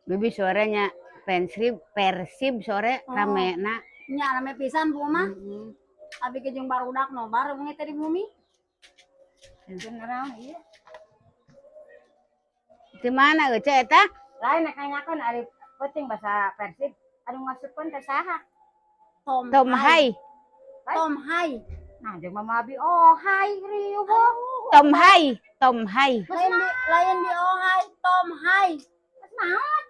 Bibi sorenya Persib, Persib sore Oh. rame na. Nya rame pisan bu mah. Heeh. Abi ge jeung barudak nobar wengi teh di bumi. Beneran iya. Di mana euce eta? Lain nek nanyakeun ari penting bahasa Persib, anu ngasupkeun teh saha? Tom. Tom Hai. Tom Hai. Nah, jeung Mama Abi oh hai riuh. Tom Hai, Tom Hai. Lain di Ohai, Tom Hai. Geus naon?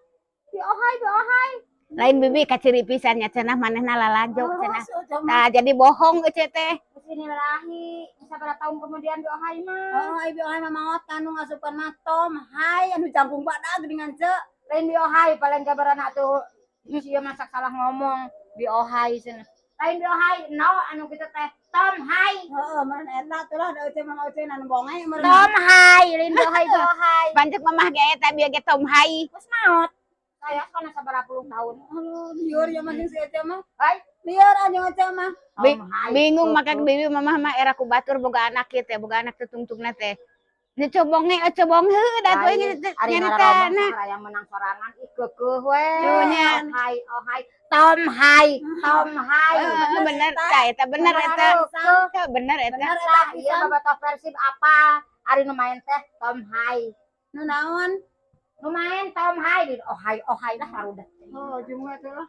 Di ohai, di ohai. Lain bibi kaciri pisan nya cenah manehna lalajo cenah. Oh, si Nah, jadi bohong euce teh. Geus innalillahi, sabaraha tahun kemudian di ohai mah. Oh, ai bi Ohai mah maot anu ngasupkeun mah Tom Hai anu jangkung badag dengan ce. Lain di ohai paling kabarana atuh sia masak salah ngomong di ohai cenah. Lain di ohai, no anu kitu teh Tom Hai. Heeh, meureun eta tuh lah da euce mah euce anu bonge meureun. Tom Hai, lain di ohai, di ohai. Pancek mamah ge eta bieu ge Tom Hai. Geus maot. Saya kana sabaraha puluh tahun. Aduh, lieur ya mah jeung si Ece mah. Hai. Lieur anjing Ece mah. Tom Hai. Bingung maka bibi mamah mah era ku batur boga anak kieu teh, boga anak tutungtungna teh. Nya cobonge cobong heuh da atuh ini Ari nyaritana. ngaromong yang menang sorangan ih keukeuh we. Tuh nya. Ohai, ohai. Tom Hai, Tom Hai. Heeh, bener ta eta bener eta. Tah, bener eta. Bener eta Tah, iya pisan. Bobotoh Persib apa? Ari nu main teh Tom Hai. Nu naon? Nu main Tom Hai di ohai ohai lah barudak. Oh, jeung we teh lah.